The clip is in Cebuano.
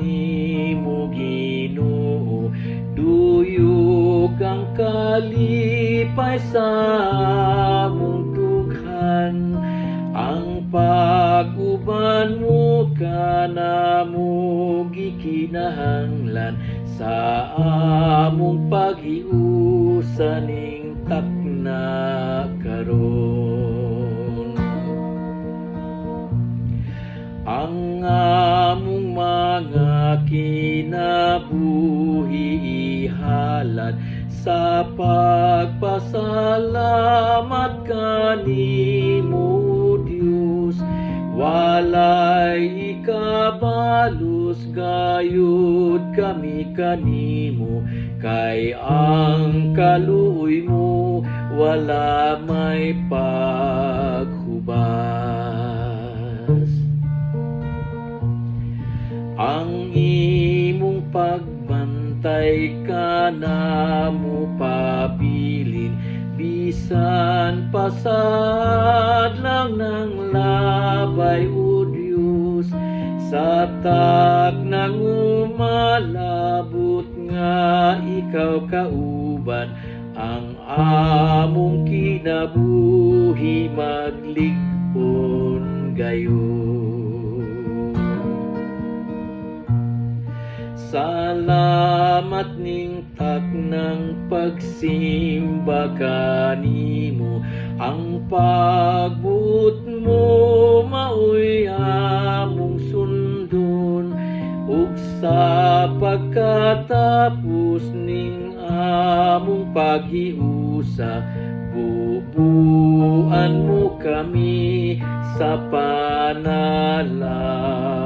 Kanimo, Ginoo, duyog ang kalipay sa among dughan. Ang pag-uban mo kanamo gikinahanglan sa among paghiusa ning takna karon. Ang among mga kinabuhi ihalad sa pagpasalamat kanimo, Dios. Walay ikabalos gayud kami kanimo, kay ang kaluoy mo wala may paghubas. Ang imong pagbantay kanamo pabilin bisan pasad lang ng labay, O Dios, sa taknang umalabot nga ikaw kauban ang among kinabuhi maglig-on gayon. Salamat ning taknang pagsimba kanimo. Ang pagbuot mo maoy among sundon, ug sa pagkatapos ning among paghiusa, bubuan mo kami sa panalangin.